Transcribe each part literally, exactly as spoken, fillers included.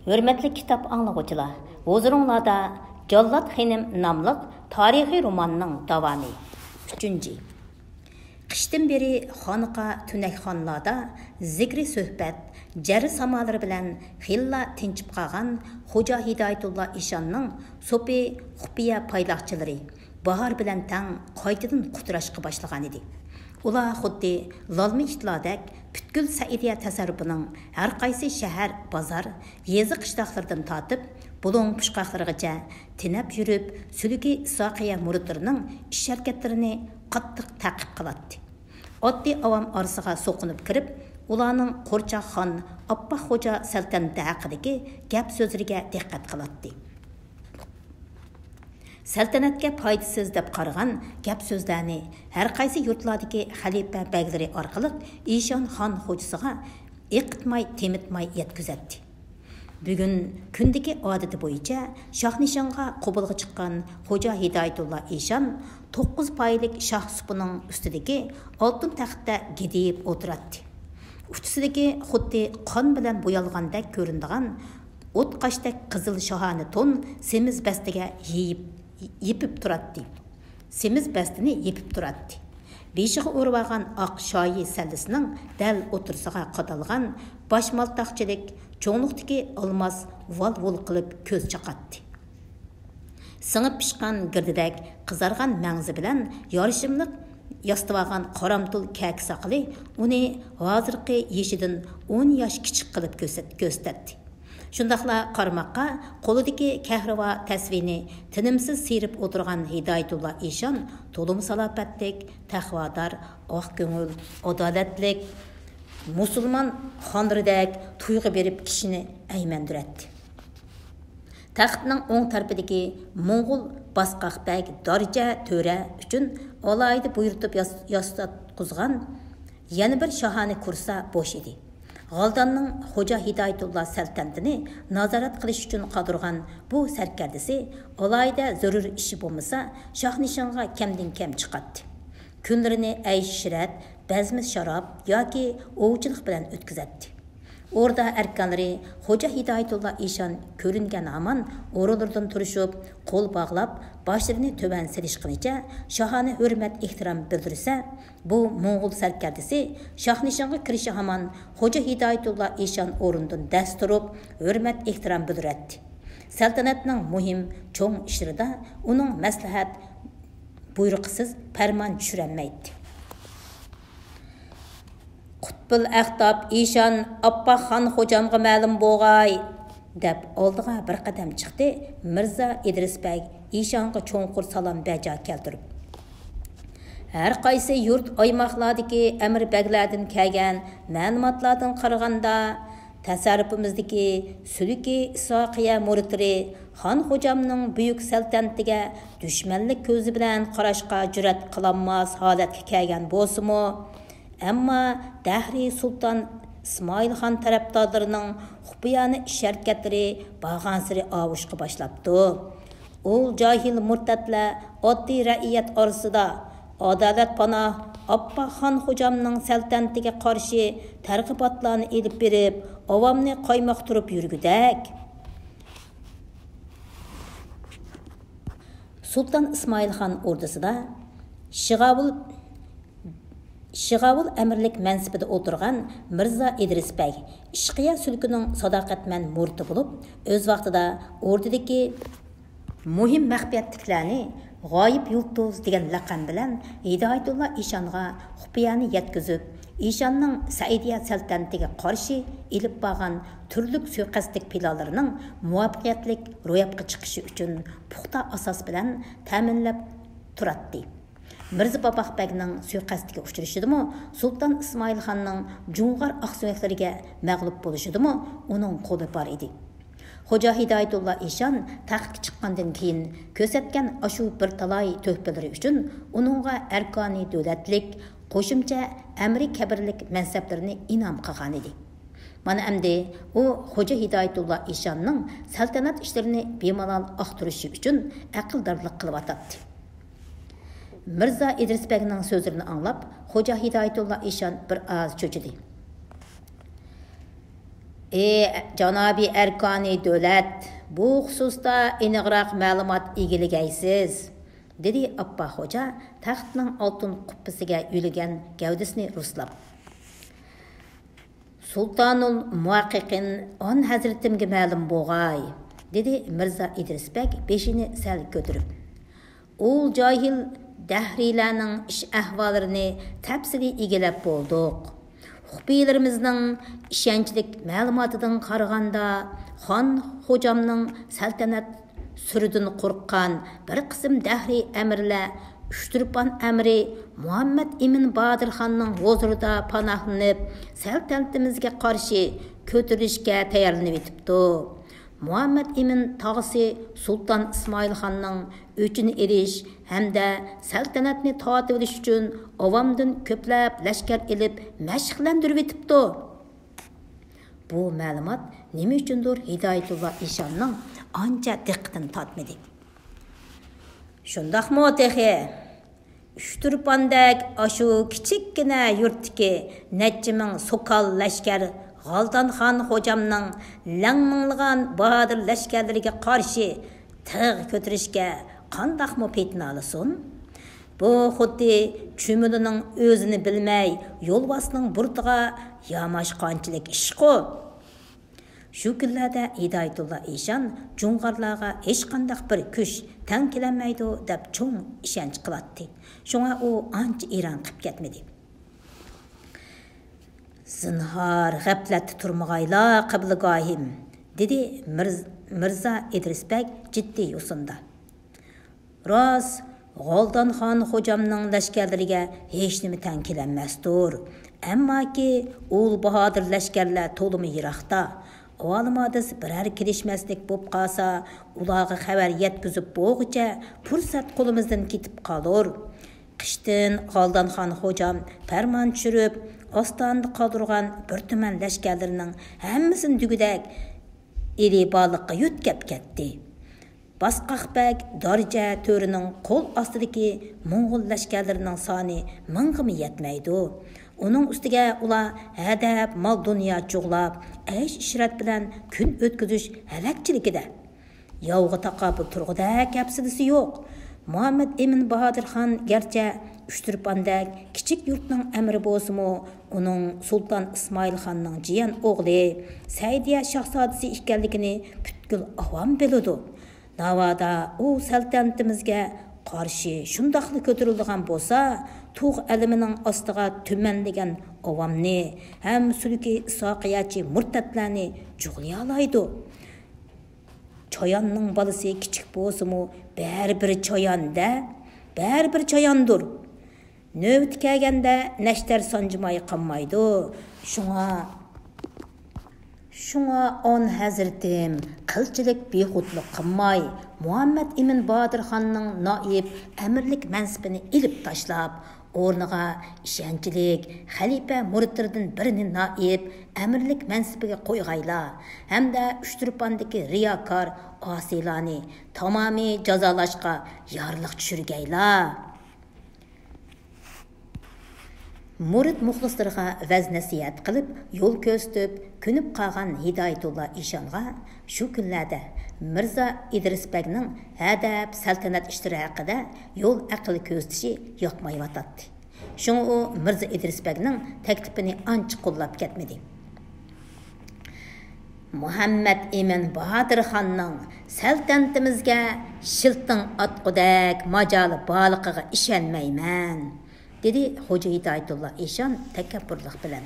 ھۆرمەتلىك كىتاب ئاڭلىغۇچىلار، ھۇزۇرۇڭلاردا جاللات خېنىم ناملىق تارىخىي روماننىڭ داۋامى. ئۈچىنچى. قىشتىن بېرى خانىقا تۈنەكخانىلاردا زىكرى سۆھبەت، جەررى سامالىرى بىلەن خېلىلا تىنچىپ قالغان خوجا ھىدايەتۇللا ئىشاننىڭ سوپى خۇپىيە پايلاقچىلىرى باھار بىلەن تەڭ قايتىدىن قۇتراشقا باشلىغانىدى. ئۇلار خۇددى لالما ئىتلاردەك پۈتكۈل سەئىدىيە تەسەررۇپىنىڭ ھەرقايسى شەھەر، بازار، يېزا، قىشلاقلىرىدىن تارتىپ بۇلۇڭ پۇچقاقلىرىغىچە تېنەپ يۈرۈپ، سۈلۈكى ئىسھاقىيە مۇرىتلىرىنىڭ ئىش-ھەرىكەتلىرىنى قاتتىق تەقىب قىلاتتى. ئاددىي ئاۋام ئارىسىغا سوقۇنۇپ كىرىپ، ئۇلارنىڭ قورچاق خان، ئاپپاق خوجا سەلتەنىتى ھەققىدىكى گەپ-سۆزلىرىگە دىققەت قىلاتتى. سەلتەنەتكە پايدىسىز دەپ قارىغان گەپ-سۆزلەرنى ھەرقايسى يۇرتلاردىكى خەلىپە بەگلىرى ئارقىلىق ئىشان خان خوجىسىغا ئېقىتماي، تېمىتماي يەتكۈزەتتى. بۈگۈن كۈندىكى ئادىتى بويىچە شاھنىشانغا قوبۇلغا چىققان خوجا ھىدايەتۇللا ئىشان توققۇز پايىلىك شاھ سۇپىنىڭ ئۈستىدىكى ئالتۇن تەختتە گىدىيىپ ئولتۇراتتى. ئۇچىسىدىكى خۇددى قان بىلەن بويالغاندەك كۆرۈنىدىغان ئوتقاشتەك قىزىل شاھانە تون سېمىز بەستىگە يېيىپ، يېپىپ تۇراتتى. سېمىز بەستىنى يېپىپ تۇراتتى. بېشىغا ئورىۋالغان ئاق شايى سەللىسىنىڭ دەل ئوتتۇرىسىغا قادالغان باش مالتاقچىلىك چوڭلۇقتىكى ئالماس ۋال-ۋۇل قىلىپ كۆز چاقاتتى. سىڭىپ پىشقان گىردىدەك قىزارغان مەڭزى بىلەن يارىشىملىق ياسىتىۋالغان قارامتۇل كەكە ساقىلى ئۇنى ھازىرقى يېشىدىن ئون ياش كىچىك قىلىپ كۆرسەت-، كۆرسىتەتتى. شۇنداقلا قارىماققا قولىدىكى كەھرىۋا تەسۋىنى تىنىمسىز سىيرىپ ئولتۇرغان ھىدايەتۇللا ئىشان تولىمۇ سالاپەتلىك، تەقۋادار، ئاق كۆڭۈل، ئادالەتلىك، مۇسۇلمان خانلىرىدەك تۇيغۇ بېرىپ كىشىنى ئەيمەندۈرەتتى. تەختنىڭ ئوڭ تەرىپىدىكى موڭغۇل باسقاق بەگ دارجە تۆرە ئۈچۈن ئالاھىدە بۇيرۇتۇپ ياس-، ياساتقۇزغان يەنە بىر شاھانە كۇرسا بوش ئىدى. غالداننىڭ خوجا ھىدايەتۇللا سەلتەنىتىنى نازارەت قىلىش ئۈچۈن قالدۇرغان بۇ سەركەردىسى ئالاھىدە زۆرۈر ئىشى بولمىسا، شاھنىشانغا كەمدىن كەم چىقاتتى. كۈنلىرىنى ئەيش-ئىشرەت، بەزمە شاراب ياكى ئوۋچىلىق بىلەن ئۆتكۈزەتتى. ئوردا ئەركانلىرى خوجا ھىدايەتۇللا ئىشان كۆرۈنگەن ھامان ئورۇنلىرىدىن تۇرۇشۇپ، قول باغلاپ، باشلىرىنى تۆۋەن سېلىشقىنىچە شاھانە ھۆرمەت-ئېھتىرام بىلدۈرسە، بۇ موڭغۇل سەركەردىسى شاھنىشانغا كىرىشى ھامان خوجا ھىدايەتۇللا ئىشان ئورنىدىن دەس تۇرۇپ، ھۆرمەت-ئېھتىرام بىلدۈرەتتى. سەلتەنەتنىڭ مۇھىم، چوڭ ئىشلىرىدا ئۇنىڭ مەسلىھەت، بۇيرۇقىسىز پەرمان چۈشۈرەلمەيتتى. «قۇتبۇل ئەختاب ئىشان ئاپپاق خان خوجامغا مەلۇم بولغاي!» دەپ ئالدىغا بىر قەدەم چىقتى مىرزا ئىدرىس بەگ ئىشانغا چوڭقۇر سالام بەجا كەلتۈرۈپ. «ھەر قايسى يۇرت ئايماقلاردىكى ئەمىر بەگلەردىن كەلگەن مەلۇماتلاردىن قارىغاندا، تەسەررۇپىمىزدىكى سۈلۈكى ئىسھاقىيە مۇرىتلىرى خان خوجامنىڭ بۈيۈك سەلتەنىتىگە دۈشمەنلىك كۆزى بىلەن قاراشقا جۈرئەت قىلالماس ھالەتكە كەلگەن بولسىمۇ، ئەمما دەھرىي سۇلتان ئىسمائىل خان تەرەپدارلىرىنىڭ خۇپىيانە ئىش-ھەرىكەتلىرى بارغانسېرى ئاۋۇشقا باشلاپتۇ. ئۇ جاھىل مۇرتەتلەر ئاددىي رەئىيەت ئارىسىدا ئادالەت پاناھ ئاپپاق خان خوجامنىڭ سەلتەنىتىگە قارشى تەرغىباتلارنى ئېلىپ بېرىپ، ئاۋامنى قايمۇقتۇرۇپ يۈرگۈدەك.» سۇلتان ئىسمائىل خان ئوردىسىدا شىغاۋۇل، شىغاۋۇل ئەمىرلىك مەنسىپىدە ئولتۇرغان مىرزا ئىدرىس بەگ ئىشقىيە سۈلكىنىڭ ساداقەتمەن مۇرىتى بولۇپ، ئۆز ۋاقتىدا ئوردىدىكى مۇھىم مەخپىيەتلىكلەرنى غايىب يۇلتۇز دېگەن لەقەم بىلەن ھىدايەتۇللا ئىشانغا خۇپىيانى يەتكۈزۈپ، ئىشاننىڭ سەئىدىيە سەلتەنىتىگە قارشى ئېلىپ بارغان تۈرلۈك سۇيىقەستلىك پىلانلىرىنىڭ مۇۋەپپەقىيەتلىك روياپقا چىقىشى ئۈچۈن پۇختا ئاساس بىلەن تەمىنلەپ تۇراتتى. مىرزا باباق بەگنىڭ سۇيىقەستكە ئۇچرىشىدىمۇ، سۇلتان ئىسمائىل خاننىڭ جۇڭغار ئاقسۆڭەكلىرىگە مەغلۇپ بولۇشىدىمۇ ئۇنىڭ قولى بار ئىدى. خوجا ھىدايەتۇللا ئىشان تەختكە چىققاندىن كېيىن كۆرسەتكەن ئاشۇ بىر تالاي تۆھپىلىرى ئۈچۈن ئۇنىڭغا ئەركانى دۆلەتلىك، قوشۇمچە ئەمرى كەبىرلىك مەنسەپلىرىنى ئىنئام قىلغانىدى. مانا ئەمدى ئۇ خوجا ھىدايەتۇللا ئىشاننىڭ سەلتەنەت ئىشلىرىنى بىمالال ئاختۇرۇشى ئۈچۈن ئەقىلدارلىق قىلىۋاتاتتى. مىرزا ئىدرىس بەگنىڭ سۆزلىرىنى ئاڭلاپ، خوجا ھىدايەتۇللا ئىشان بىر ئاز چۆچۈدى. ئى جانابىي ئەركانى دۆلەت، بۇ خۇسۇستا ئېنىقراق مەلۇمات ئىگىلىگەيسىز، دېدى ئاپپاق خوجا تەختنىڭ ئالتۇن قۇپپىسىگە يۆلىگەن گەۋدىسىنى رۇسلاپ. سۇلتانۇل مۇھەققىقىن ئان ھەزرىتىمگە مەلۇم بوغاي، دېدى مىرزا ئىدرىس بەگ بېشىنى سەل كۆتۈرۈپ. ئۇل جاھىل دەھرىيلەرنىڭ ئىش ئەھۋاللىرىنى تەپسىلىي ئىگىلەپ بولدۇق. خۇپىيلىرىمىزنىڭ ئىشەنچلىك مەلۇماتىدىن قارىغاندا، خان خوجامنىڭ سەلتەنەت سۈرىدىن قورققان بىر قىسىم دەھرىي ئەمىرلەر ئۇچتۇرپان ئەمىرى مۇھەممەد ئىمىن بادىرخاننىڭ ھۇزۇرىدا پاناھلىنىپ، سەلتەنىتىمىزگە قارشى كۆتۈرۈلۈشكە تەييارلىنىۋېتىپتۇ. مۇھەممەد ئىمىن تاغىسى سۇلتان ئىسمائىل خاننىڭ ئۆچىنى ئېلىش ھەمدە سەلتەنەتنى تارتىۋېلىش ئۈچۈن ئاۋامدىن كۆپلەپ لەشكەر ئېلىپ مەشىقلەندۈرۈۋېتىپتۇ. بۇ مەلۇمات نېمە ئۈچۈندۇر ھىدايەتۇللا ئىشاننىڭ ئانچە دىققىتىنى تارتمىدى. شۇنداقمۇ تېخى؟ ئۇچتۇرپاندەك ئاشۇ كىچىككىنە يۇرتتىكى نەچچە مىڭ سوكال لەشكەر غالدانخان خوجامنىڭ لەڭمىڭلىغان باتۇر لەشكەرلىرىگە قارشى تىغ كۆتۈرۈشكە قانداقمۇ پېتىنالىسۇن؟ بۇ خۇددى چۈمۈلىنىڭ ئۆزىنى بىلمەي يولۋاسنىڭ بۇرۇتىغا ياماشقانچىلىك ئىشقۇ. شۇ كۈنلەردە ھىدايەتۇللا ئىشان جۇڭغارلارغا ھېچقانداق بىر كۈچ تەڭ كېلەلمەيدۇ دەپ چوڭ ئىشەنچ قىلاتتى. شۇڭا ئۇ ئانچە ئېرەن قىپ كەتمىدى. زىنھار غەپلەتتە تۇرمىغايلا، قىبلىگاھىم، دېدى مىرز-، مىرزا ئىدرىس بەگ جىددىي يوسۇندا. راست، غالدانخان خوجامنىڭ لەشكەرلىرىگە ھېچنېمە تەڭ كېلەلمەستۇر. ئەمماكى ئۇل باھادىر لەشكەرلەر تولىمۇ يىراقتا. ئاۋۋالىما بىز بىرەر كېلىشمەسلىك بوپ قالسا، ئۇلارغا خەۋەر يەتكۈزۈپ بولغۇچە پۇرسەت قولىمىزدىن كېتىپ قالۇر. قىشتىن غالدانخان خوجام پەرمان چۈشۈرۈپ، ئاستانىدا قالدۇرغان بىر تۈمەن لەشكەرلىرىنىڭ ھەممىسىنى دېگۈدەك ئىلى بارلىققا يۆتكەپ كەتتى. باسقاق بەگ دارجە تۆرىنىڭ قول ئاستىدىكى موڭغۇل لەشكەرلىرىنىڭ سانى مىڭغىمۇ يەتمەيدۇ. ئۇنىڭ ئۈستىگە ئۇلار ھەدەپ مال-دۇنيا جۇغلاپ، ئەيش-ئىشرەت بىلەن كۈن ئۆتكۈزۈش ھەلەكچىلىكىدە. ياۋغا تاقابىل تۇرغۇدەك ھەپسىلىسى يوق. مۇھەممەد ئىمىن باھادىرخان گەرچە ئۇچتۇرپاندەك كىچىك يۇرتنىڭ ئەمىرى بولسىمۇ، ئۇنىڭ سۇلتان ئىسمائىل خاننىڭ جىيەن ئوغلى، سەئىدىيە شاھزادىسى ئىكەنلىكىنى پۈتكۈل ئاۋام بىلىدۇ. ناۋادا ئۇ سەلتەنىتىمىزگە قارشى شۇنداقلا كۆتۈرۈلىدىغان بولسا، تۇغ ئەلىمىنىڭ ئاستىغا تۈمەنلىگەن ئاۋامنى ھەم سۈلۈكى ئىسھاقىيەچى مۇرتەتلەرنى جۇغلىيالايدۇ. چاياننىڭ بالىسى كىچىك بولسىمۇ، بەرىبىر چايان-دە، بەرىبىر چاياندۇر. نۆۋىتى كەلگەندە نەشتەر سانجىماي قالمايدۇ. شۇڭا، شۇڭا ئان ھەزرىتىم قىلچىلىك بىخۇدلۇق قىلماي، مۇھەممەد ئىمىن باتۇرخاننىڭ نائىب ئەمىرلىك مەنسىپىنى ئېلىپ تاشلاپ، ئورنىغا ئىشەنچلىك خەلىپە مۇرىتلىرىدىن بىرىنى نائىب ئەمىرلىك مەنسىپىگە قويغايلا ھەمدە ئۇچتۇرپاندىكى رىياكار ئاسىيلارنى تامامىي جازالاشقا يارلىق چۈشۈرگەيلا. مۇرىت مۇخلىسلىرىغا ۋەز-نەسىھەت قىلىپ، يول كۆرسىتىپ، كۆنۈپ قالغان ھىدايەتۇللا ئىشانغا شۇ كۈنلەردە مىرزا ئىدرىس بەگنىڭ ھەدەپ سەلتەنەت ئىشلىرى ھەققىدە يول ئەقىل كۆرسىتىشى ياقمايۋاتاتتى. شۇڭا ئۇ مىرزا ئىدرىس بەگنىڭ تەكلىپىنى ئانچە قوللاپ كەتمىدى. مۇھەممەد ئىمىن باھادىرخاننىڭ سەلتەنىتىمىزگە شىلتىڭ ئاتقۇدەك ماجالى بارلىقىغا ئىشەنمەيمەن، دېدى خوجا ھىدايەتۇللا ئىشان تەكەببۇرلۇق بىلەن.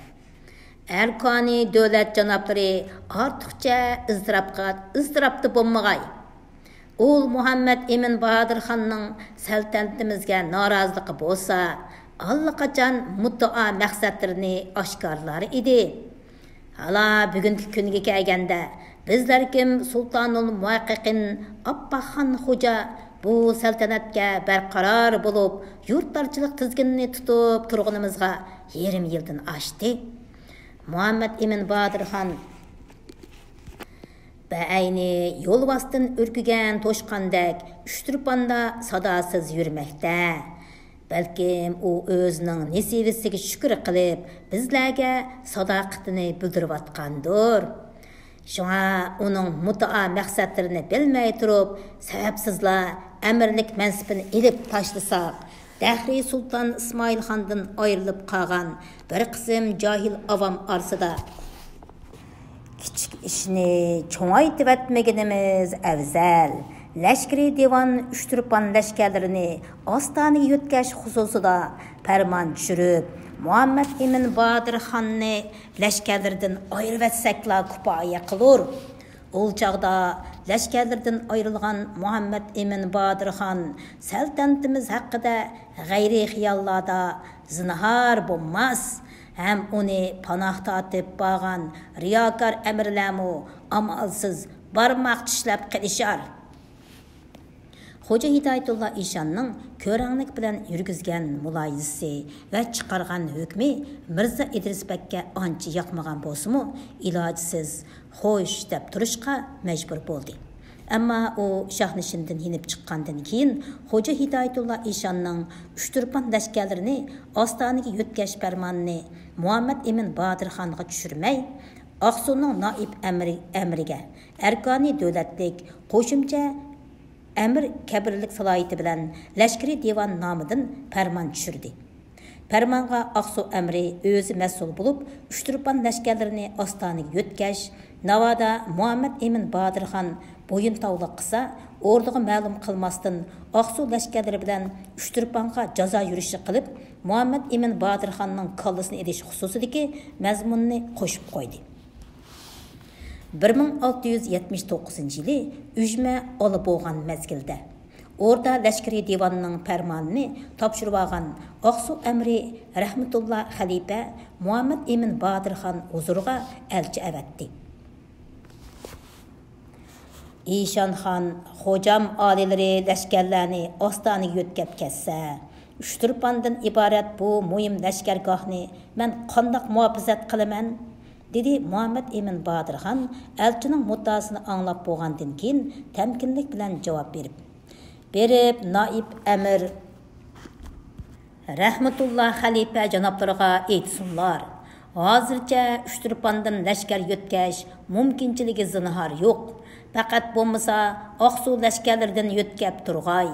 ئەركانى دۆلەت جانابلىرى ئارتۇقچە ئىزتىراپقا ئىزتىراپتا بولمىغاي. ئۇل مۇھەممەد ئىمىن باھادىرخاننىڭ سەلتەنىتىمىزگە نارازىلىقى بولسا، ئاللىقاچان مۇددىئا مەقسەتلىرىنى ئاشكارىلار ئىدى. ھالا بۈگۈنكى كۈنگە كەلگەندە، بىزلەركىم سۇلتانۇل مۇھەققىقىن ئاپپاقخان خوجا بۇ سەلتەنەتكە بەرقارار بولۇپ، يۇرتلارچىلىق تىزگىنىنى تۇتۇپ تۇرغىنىمىزغا يېرىم يىلدىن ئاشتى. مۇھەممەد ئىمىن باھادىرخان بەئەينى يولۋاستىن ئۈركۈگەن توشقاندەك ئۇچتۇرپاندا ساداسىز يۈرمەكتە. بەلكىم ئۇ ئۆزىنىڭ نېسىۋىسىگە شۈكۈر قىلىپ، بىزلەرگە ساداقىتىنى بىلدۈرۈۋاتقاندۇر. شۇڭا ئۇنىڭ مۇددىئا مەقسەتلىرىنى بىلمەي تۇرۇپ، سەۋەبسىزلا ئەمىرلىك مەنسىپىنى ئېلىپ تاشلىساق، دەھرىي سۇلتان ئىسمائىل خاندىن ئايرىلىپ قالغان بىر قىسىم جاھىل ئاۋام ئارىسىدا كىچىك ئىشنى چوڭايتىۋەتمىگىنىمىز ئەۋزەل. لەشكىرىي دىۋان ئۇچتۇرپان لەشكەرلىرىنى ئاستانىگە يۆتكەش خۇسۇسىدا پەرمان چۈشۈرۈپ، مۇھەممەد ئىمىن بادىر خاننى لەشكەرلىرىدىن ئايرىۋەتسەكلا كۇپايە قىلۇر. ئۇ چاغدا لەشكەرلىرىدىن ئايرىلغان مۇھەممەد ئىمىن بادىر خان سەلتەنىتىمىز ھەققىدە غەيرىي خىياللاردا زىنھار بولماس ھەم ئۇنى پاناھ تارتىپ بارغان رىياكار ئەمىرلەرمۇ ئامالسىز بارماق چىشلەپ قېلىشار. خوجا ھىدايەتۇللا ئىشاننىڭ كۆرەڭلىك بىلەن يۈرگۈزگەن مۇلاھىزىسى ۋە چىقارغان ھۆكمى مىرزا ئىدرىس بەگكە ئانچە ياقمىغان بولسىمۇ، ئىلاجسىز خوش دەپ تۇرۇشقا مەجبۇر بولدى. ئەمما ئۇ شاھنىشىندىن يېنىپ چىققاندىن كېيىن، خوجا ھىدايەتۇللا ئىشاننىڭ ئۇچتۇرپان لەشكەرلىرىنى ئاستانىگە يۆتكەش پەرمانىنى مۇھەممەد ئىمىن بادىرخانغا چۈشۈرمەي، ئاقسۇنىڭ نائىب ئەمرى، ئەمرىگە، ئەركانى دۆلەتلىك قوشۇمچە ئەمىر كەبىرلىك سالاھىيىتى بىلەن لەشكىرىي دىۋان نامىدىن پەرمان چۈشۈردى. پەرمانغا ئاقسۇ ئەمرى ئۆزى مەسئۇل بولۇپ، ئۇچتۇرپان لەشكەرلىرىنى ئاستانىگە يۆتكەش، ناۋادا مۇھەممەد ئىمىن بادىرخان بويۇنتاۋلىق قىلسا، ئوردىغا مەلۇم قىلماستىن، ئاقسۇ لەشكەرلىرى بىلەن ئۇچتۇرپانغا جازا يۈرۈشى قىلىپ، مۇھەممەد ئىمىن بادىرخاننىڭ كاللىسىنى ئېلىش خۇسۇسىدىكى مەزمۇننى قوشۇپ قويدى. بىر مىڭ ئالتە يۈز يەتمىش توققۇزىنچى يىلى ئۈجمە ئالا بولغان مەزگىلدە، ئوردا لەشكىرىي دىۋاننىڭ پەرمانىنى تاپشۇرۇۋالغان ئاقسۇ ئەمرى رەھمىتۇللا خەلىپە مۇھەممەد ئىمىن بادىرخان ھۇزۇرىغا ئەلچى ئەۋەتتى. ئىشانخان خوجام ئالىيلىرى لەشكەرلەرنى ئاستانىگە يۆتكەپ كەتسە، ئۇچتۇرپاندىن ئىبارەت بۇ مۇھىم لەشكەرگاھنى مەن قانداق مۇھاپىزەت قىلىمەن؟ دېدى مۇھەممەد ئىمىن بادىرخان ئەلچىنىڭ مۇددىئاسىنى ئاڭلاپ بولغاندىن كېيىن تەمكىنلىك بىلەن جاۋاب بېرىپ. بېرىپ نائىب ئەمىر رەھمىتۇللا خەلىپە جانابلىرىغا ئېيتسۇنلار، ھازىرچە ئۇچتۇرپاندىن لەشكەر يۆتكەش مۇمكىنچىلىكى زىنھار يوق. پەقەت بولمىسا ئاقسۇ لەشكەرلىرىدىن يۆتكەپ تۇرغاي.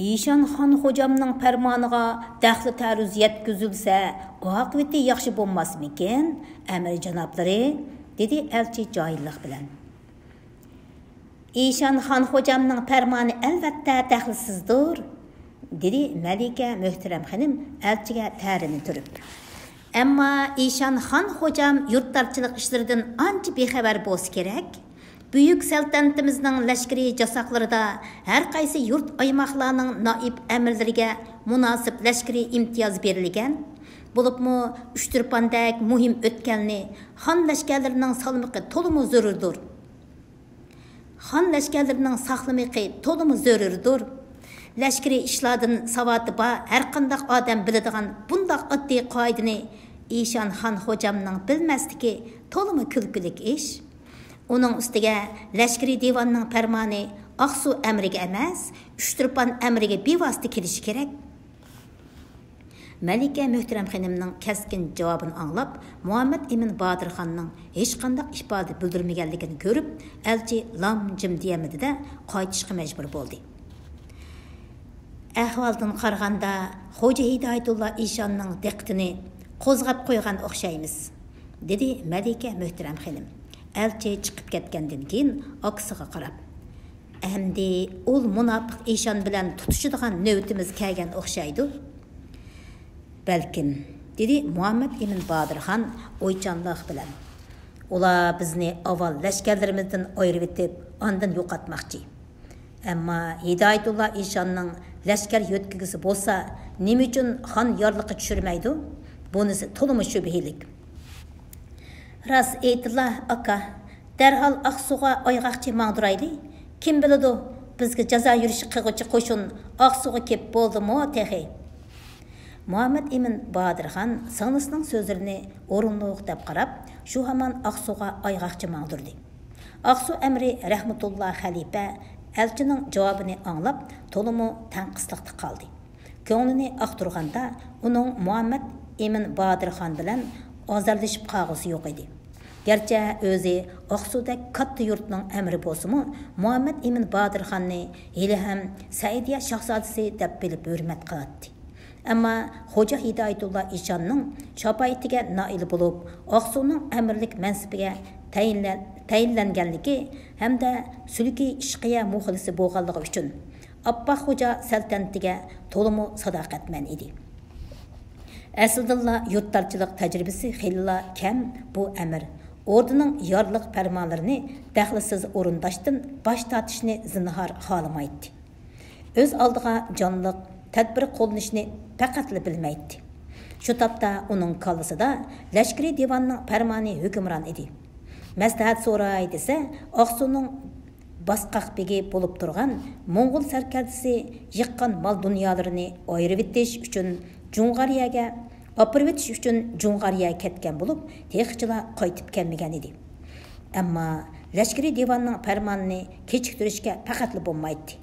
ئىشانخان خوجامنىڭ پەرمانىغا دەخلى تەرۇز يەتكۈزۈلسە، ئاقىۋىتى ياخشى بولماسمىكىن، ئەمىر جانابلىرى؟ دېدى ئەلچى جاھىللىق بىلەن. ئىشانخان خوجامنىڭ پەرمانى ئەلۋەتتە دەخلىسىزدۇر، دېدى مەلىكە مۆھتەرەم خېنىم ئەلچىگە تەرىنى تۈرۈپ. ئەمما ئىشانخان خوجام يۇرتدارچىلىق ئىشلىرىدىن ئانچە بىخەۋەر بولسا كېرەك. بۈيۈك سەلتەنىتىمىزنىڭ لەشكىرىي جاساقلىرىدا ھەر قايسى يۇرت ئايماقلارنىڭ نائىب ئەمىرلىرىگە مۇناسىپ لەشكىرىي ئىمتىياز بېرىلگەن. بولۇپمۇ ئۇچتۇرپاندەك مۇھىم ئۆتكەلنى خان لەشكەرلىرىنىڭ سالمىقى تولىمۇ زۆرۈردۇر. خان لەشكەرلىرىنىڭ ساقلىمىقى تولىمۇ زۆرۈردۇر. لەشكىرىي ئىشلاردىن ساۋاتى بار ھەرقانداق ئادەم بىلىدىغان بۇنداق ئاددىي قائىدىنى ئىشان خان خوجامنىڭ بىلمەسلىكى تولىمۇ كۈلكىلىك ئىش. ئۇنىڭ ئۈستىگە لەشكىرىي دىۋاننىڭ پەرمانى ئاقسۇ ئەمرىگە ئەمەس، ئۇچتۇرپان ئەمرىگە بىۋاسىتە كېلىشى كېرەك. مەلىكە مۆھتەرەم خېنىمنىڭ كەسكىن جاۋابىنى ئاڭلاپ، مۇھەممەد ئىمىن بادىرخاننىڭ ھېچقانداق ئىپادە بىلدۈرمىگەنلىكىنى كۆرۈپ، ئەلچى لام جىم دېيەلمىدى-دە، قايتىشقا مەجبۇر بولدى. ئەھۋالدىن قارىغاندا، خوجا ھىدايەتۇللا ئىشاننىڭ دىققىتىنى قوزغاپ قويغان ئوخشايمىز، دېدى مەلىكە مۆھتەرەم خېنىم ئەلچى چىقىپ كەتكەندىن كېيىن ئاكىسىغا قاراپ. ئەمدى ئۇل مۇناپىق ئىشان بىلەن تۇتۇشىدىغان نۆۋىتىمىز كەلگەن ئوخشايدۇ. بەلكىم، دېدى مۇھەممەد ئىمىن بادىرخان ئويچانلىق بىلەن. ئۇلار بىزنى ئاۋۋال لەشكەرلىرىمىزدىن ئايرىۋېتىپ، ئاندىن يوقاتماقچى. ئەمما ھىدايەتۇللا ئىشاننىڭ لەشكەر يۆتكىگۈسى بولسا، نېمە ئۈچۈن خان يارلىققا چۈشۈرمەيدۇ؟ بۇنىسى تولىمۇ شۈبھىلىك. راست ئېيتىلا، ئاكا. دەرھال ئاقسۇغا ئايغاقچى ماڭدۇرايلى. كىم بىلىدۇ، بىزگە جازا يۈرۈشى قىلغۇچى قوشۇن ئاقسۇغا كېلىپ بولدىمۇ تېخى. مۇھەممەد ئىمىن بادىرخان سىڭلىسىنىڭ سۆزلىرىنى ئورۇنلۇق دەپ قاراپ، شۇ ھامان ئاقسۇغا ئايغاقچى ماڭدۇردى. ئاقسۇ ئەمرى رەھمىتۇللا خەلىپە ئەلچىنىڭ جاۋابىنى ئاڭلاپ، تولىمۇ تەڭقىسلىقتا قالدى. كۆڭلىنى ئاختۇرغاندا، ئۇنىڭ مۇھەممەد ئىمىن بادىرخان بىلەن ئازارلىشىپ قالغۇسى يوق ئىدى. گەرچە ئۆزى ئاقسۇدەك كاتتا يۇرتنىڭ ئەمىرى بولسىمۇ، مۇھەممەد ئىمىن بادىرخاننى ھېلىھەم سەئىدىيە شاھزادىسى دەپ بىلىپ ھۆرمەت قىلاتتى. ئەمما خوجا ھىدايەتۇللا ئىشاننىڭ شاپائىتىگە نائىل بولۇپ، ئاقسۇنىڭ ئەمىرلىك مەنسىپىگە تەيىنلە-، تەيىنلەنگەنلىكى ھەمدە سۈلۈكى ئىشقىيە مۇخلىسى بولغانلىقى ئۈچۈن، ئاپپاق خوجا سەلتەنىتىگە تولىمۇ ساداقەتمەن ئىدى. ئەسلىدىنلا يۇرتدارچىلىق تەجرىبىسى خېلىلا كەم بۇ ئەمىر ئوردىنىڭ يارلىق پەرمانلىرىنى دەخلىسىز ئورۇنداشتىن باش تارتىشنى زىنھار خالىمايتتى. ئۆز ئالدىغا جانلىق تەدبىر قوللىنىشنى پەقەتلا بىلمەيتتى. شۇ تاپتا ئۇنىڭ كاللىسىدا لەشكىرىي دىۋاننىڭ پەرمانى ھۆكۈمران ئىدى. مەسلىھەت سوراي دېسە، ئاقسۇنىڭ باسقاق بېگى بولۇپ تۇرغان موڭغۇل سەركەردىسى يىغقان مال-دۇنيالىرىنى ئايرىۋېتىش ئۈچۈن جۇڭغارىيەگە، ئاپىرىۋېتىش ئۈچۈن جۇڭغارىيەگە كەتكەن بولۇپ، تېخىچىلا قايتىپ كەلمىگەن ئىدى. ئەمما لەشكىرىي دىۋاننىڭ پەرمانىنى كېچىكتۈرۈشكە پەقەتلا بولمايتتى.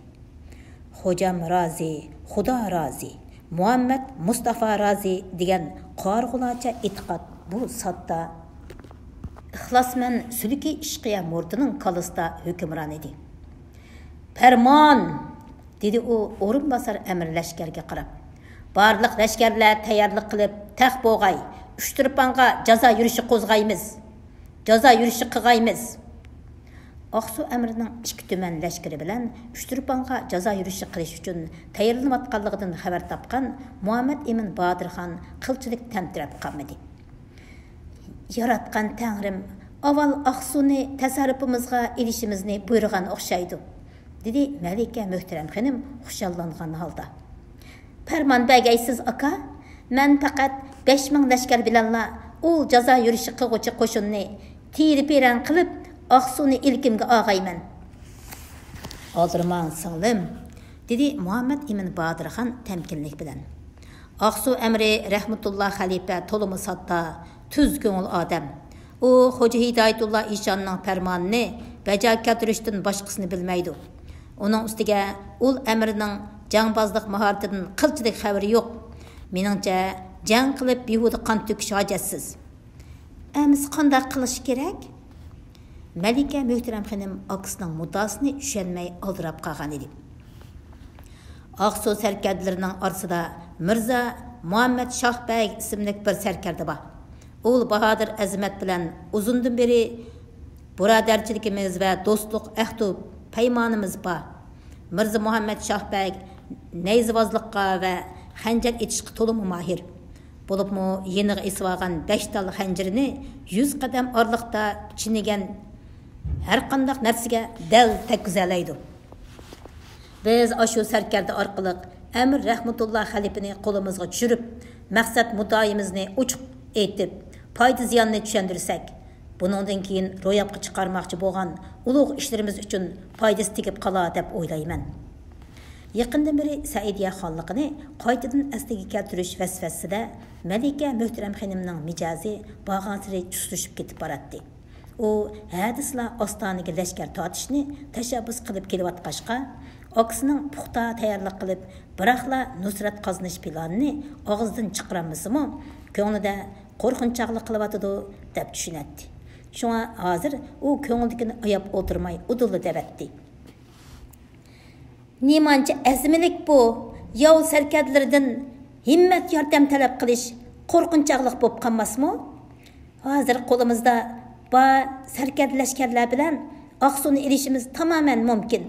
«خوجام رازى، خۇدا رازى، مۇھەممەد مۇستافا رازى» دېگەن قارىغۇلارچە ئېتىقاد بۇ ساددا، ئىخلاسمەن سۈلۈكى ئىشقىيە مۇرىتىنىڭ كاللىسىدا ھۆكۈمران ئىدى. «پەرمان!» دېدى ئۇ ئورۇنباسار ئەمىر لەشكەرگە قاراپ. «بارلىق لەشكەرلەر تەييارلىق قىلىپ، تەخ بوغاي، ئۇچتۇرپانغا جازا يۈرۈشى قوزغايمىز. جازا يۈرۈشى قىغايمىز.» ئاقسۇ ئەمىرىنىڭ ئىككى تۈمەن لەشكىرى بىلەن ئۇچتۇرپانغا جازا يۈرۈشى قىلىش ئۈچۈن تەييارلىنىۋاتقانلىقىدىن خەۋەر تاپقان مۇھەممەد ئىمىن بادىرخان قىلچىلىك تەمتىرەپ قالمىدى. «ياراتقان تەڭرىم ئاۋۋال ئاقسۇنى تەسەررۇپىمىزغا ئېلىشىمىزنى بۇيرۇغان ئوخشايدۇ»، دېدى مەلىكە مۆھتەرەم خېنىم خۇشاللانغان ھالدا. «پەرمان بەرگەيسىز، ئاكا. مەن پەقەت بەش مىڭ لەشكەر بىلەنلا ئۇ جازا يۈرۈشى قىلغۇچى قوشۇننى تىرە-پىرەن قىلىپ، ئاقسۇنى ئىلكىمگە ئالغايمەن.» «ئالدىرىماڭ، سىڭلىم»، دېدى مۇھەممەد ئىمىن بادىرخان تەمكىنلىك بىلەن. ئاقسۇ ئەمىرى رەھمەتۇللا خەلىپە تولىمۇ ساددا، تۈز كۆڭۈل ئادەم. ئۇ خوجا ھىدايەتۇللا ئىشاننىڭ پەرمانىنى بەجا كەلتۈرۈشتىن باشقىسىنى بىلمەيدۇ. ئۇنىڭ ئۈستىگە ئۇل ئەمىرنىڭ جەڭبازلىق ماھارىتىدىن قىلچىلىك خەۋىرى يوق. مېنىڭچە، جەڭ قىلىپ بىھۇدە قان تۆكۈش ھاجەتسىز. «ئەمىسە قانداق قىلىش كېرەك؟» مەلىكە مۆھتەرەم خېنىم ئاكىسىنىڭ مۇددىئاسىنى چۈشەنمەي ئالدىراپ قالغان ئىدى. ئاقسۇ سەركەردىلىرىنىڭ ئارىسىدا مىرزا مۇھەممەد شاھ بەگ ئىسىملىك بىر سەركەردە بار. ئۇل باھادىر ئەزىمەت بىلەن ئۇزۇندىن بېرى بۇرادەرچىلىكىمىز ۋە دوستلۇق ئەھدۇ پەيمانىمىز بار. مىرزا مۇھەممەد شاھ بەگ نەيزىۋازلىققا ۋە خەنجەر ئېتىشقا تولىمۇ ماھىر. بولۇپمۇ يېنىغا ئېسىۋالغان بەش تال خەنجىرىنى يۈز قەدەم ئارىلىقتا چىنىگەن ھەرقانداق نەرسىگە دەل تەگكۈزەلەيدۇ. بىز ئاشۇ سەركەردە ئارقىلىق ئەمىر رەھمەتۇللا خەلىپىنى قولىمىزغا چۈشۈرۈپ، مەقسەت مۇددىئايىمىزنى ئوچۇق ئېيتىپ، پايدا زىياننى چۈشەندۈرسەك، بۇنىڭدىن كېيىن روياپقا چىقارماقچى بولغان ئۇلۇغ ئىشلىرىمىز ئۈچۈن پايدىسى تېگىپ قالار دەپ ئويلايمەن. يېقىندىن بېرى سەئىدىيە خانلىقىنى قايتىدىن ئەسلىگە كەلتۈرۈش ۋەسۋەسىسىدە مەلىكە مۆھتەرەم خېنىمنىڭ مىجەزى بارغانسېرى چۇسلىشىپ كېتىپ باراتتى. ئۇ ھە دېسىلا ئاستانىگە لەشكەر تارتىشنى تەشەببۇس قىلىپ كېلىۋاتقاچقا، ئاكىسىنىڭ پۇختا تەييارلىق قىلىپ، بىراقلا نۇسرەت قازىنىش پىلانىنى ئاغزىدىن چىقىرالمىسىمۇ، كۆڭلىدە قورقۇنچاقلىق قىلىۋاتىدۇ دەپ چۈشىنەتتى. شۇڭا ھازىر ئۇ كۆڭلىدىكىنى ئاياپ ئولتۇرماي ئۇدۇللا دەۋەتتى. نېمانچە ئەزمىلىك بۇ! ياۋ سەركەردىلىرىدىن ھىممەت ياردەم تەلەپ قىلىش قورقۇنچاقلىق بولۇپ قالماسمۇ؟ ھازىر قولىمىزدا بار سەركەردە لەشكەرلەر بىلەن ئاقسۇنى ئېلىشىمىز تامامەن مۇمكىن.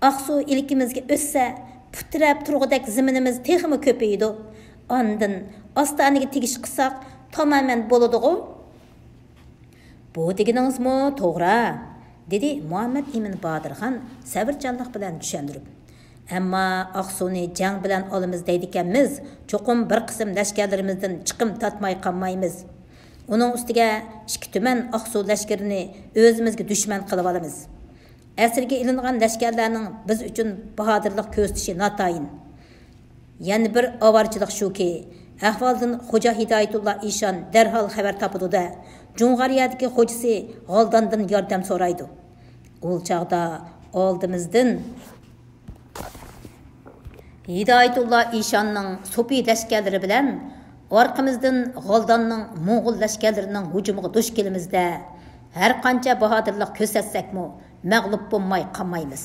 ئاقسۇ ئىلكىمىزگە ئۆتسە، پۇت تىرەپ تۇرغۇدەك زېمىنىمىز تېخىمۇ كۆپىيىدۇ. ئاندىن ئاستانىگە تېگىش قىلساق، تامامەن بولىدىغۇ؟ بۇ دېگىنىڭىزمۇ توغرا، دېدى مۇھەممەد ئىمىن بادىرخان سەۋرچانلىق بىلەن چۈشەندۈرۈپ. ئەمما ئاقسۇنى جەڭ بىلەن ئالىمىز دەيدىكەنمىز، چوقۇم بىر قىسىم لەشكەرلىرىمىزدىن چىقىم تارتماي قالمايمىز. ئۇنىڭ ئۈستىگە ئىككى تۈمەن ئاقسۇ لەشكىرىنى ئۆزىمىزگە دۈشمەن قىلىۋالىمىز. ئەسىرگە ئېلىنغان لەشكەرلەرنىڭ بىز ئۈچۈن باھادىرلىق كۆرسىتىشى ناتايىن. يەنە بىر ئاۋارىچىلىق شۇكى، ئەھۋالدىن خوجا ھىدايەتۇللا ئىشان دەرھال خەۋەر تاپىدۇ-دە، جۇڭغارىيەدىكى خوجىسى غالداندىن ياردەم سورايدۇ. ئۇ چاغدا ئالدىمىزدىن ھىدايەتۇللا ئىشاننىڭ سوپى لەشكەرلىرى بىلەن ئارقىمىزدىن غالداننىڭ، موڭغۇل لەشكەرلىرىنىڭ ھۇجۇمىغا دۇچ كېلىمىزدە، ھەرقانچە باھادىرلىق كۆرسەتسەكمۇ، مەغلۇپ بولماي قالمايمىز.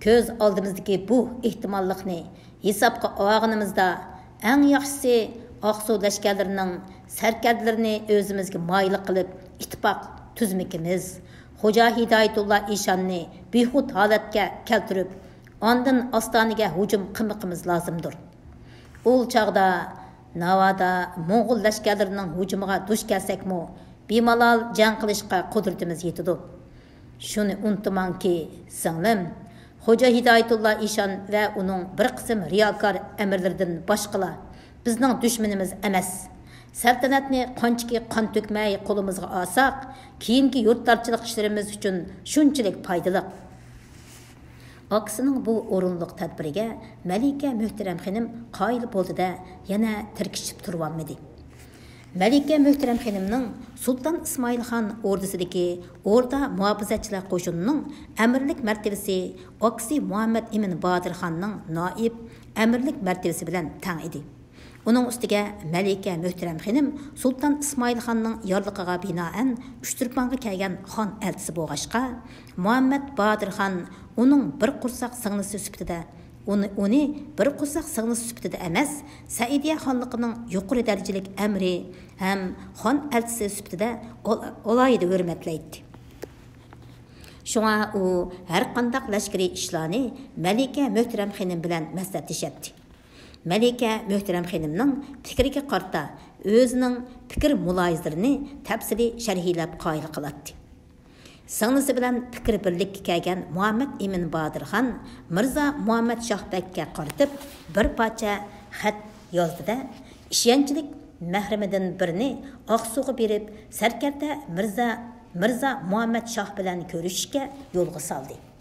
كۆز ئالدىمىزدىكى بۇ ئېھتىماللىقنى ھېسابقا ئالغىنىمىزدا، ئەڭ ياخشىسى ئاقسۇ لەشكەرلىرىنىڭ سەركەردىلىرىنى ئۆزىمىزگە مايىل قىلىپ، ئىتتىپاق تۈزمىكىمىز، خوجا ھىدايەتۇللا ئىشاننى بىخۇد ھالەتكە كەلتۈرۈپ، ئاندىن ئاستانىگە ھۇجۇم قىلمىقىمىز لازىمدۇر. ئۇ چاغدا ناۋادا موڭغۇل لەشكەرلىرىنىڭ ھۇجۇمىغا دۇچ كەلسەكمۇ، بىمالال جەڭ قىلىشقا قۇدرىتىمىز يېتىدۇ. شۇنى ئۇنتۇماڭكى، سىڭلىم، خوجا ھىدايەتۇللا ئىشان ۋە ئۇنىڭ بىر قىسىم رىياكار ئەمىرلىرىدىن باشقىلار بىزنىڭ دۈشمىنىمىز ئەمەس. سەلتەنەتنى قانچىكى قان تۆكمەي قولىمىزغا ئالساق، كېيىنكى يۇرتدارچىلىق ئىشلىرىمىز ئۈچۈن شۇنچىلىك پايدىلىق. ئاكىسىنىڭ بۇ ئورۇنلۇق تەدبىرىگە مەلىكە مۆھتەرەم خېنىم قايىل بولدى-دە، يەنە تىركىشىپ تۇرۇۋالمىدى. مەلىكە مۆھتەرەم خېنىمنىڭ سۇلتان ئىسمائىل خان ئوردىسىدىكى ئوردا مۇھاپىزەتچىلەر قوشۇنىنىڭ ئەمىرلىك مەرتىۋىسى ئاكىسى مۇھەممەد ئىمىن بادىر خاننىڭ نائىب ئەمىرلىك مەرتىۋىسى بىلەن تەڭ ئىدى. ئۇنىڭ ئۈستىگە مەلىكە مۆھتەرەم خېنىم سۇلتان ئىسمائىل خاننىڭ يارلىقىغا بىنائەن ئۇچتۇرپانغا كەلگەن خان ئەلچىسى بولغاچقا، مۇھەممەد بادىر خان ئۇنىڭ بىر قورساق سىڭلىسى سۈپىتىدە، ئۇنى، ئۇنى بىر قورساق سىڭلىسى سۈپىتىدە ئەمەس، سەئىدىيە خانلىقىنىڭ يۇقىرى دەرىجىلىك ئەمىرى ھەم خان ئەلچىسى سۈپىتىدە ئال-، ئالاھىدە ھۆرمەتلەيتتى. شۇڭا ئۇ ھەرقانداق لەشكىرىي ئىشلارنى مەلىكە مۆھتەرەم خېنىم بىلەن مەسلىھەتلىشەتتى. مەلىكە مۆھتەرەم خېنىمنىڭ پىكرىگە قارىتا ئۆزىنىڭ پىكىر مۇلاھىزىلىرىنى تەپسىلىي شەرھلەپ قايىل قىلاتتى. سىڭلىسى بىلەن پىكىر بىرلىككە كەلگەن مۇھەممەد ئىمىن بادىرخان مىرزا مۇھەممەد شاھ بەگكە قارىتىپ بىر پارچە خەت يازدى-دە، ئىشەنچلىك مەھرىمىدىن بىرنى ئاقسۇغا بېرىپ، سەركەردە مىرزا، مىرزا مۇھەممەد شاھ بىلەن كۆرۈشۈشكە يولغا سالدى.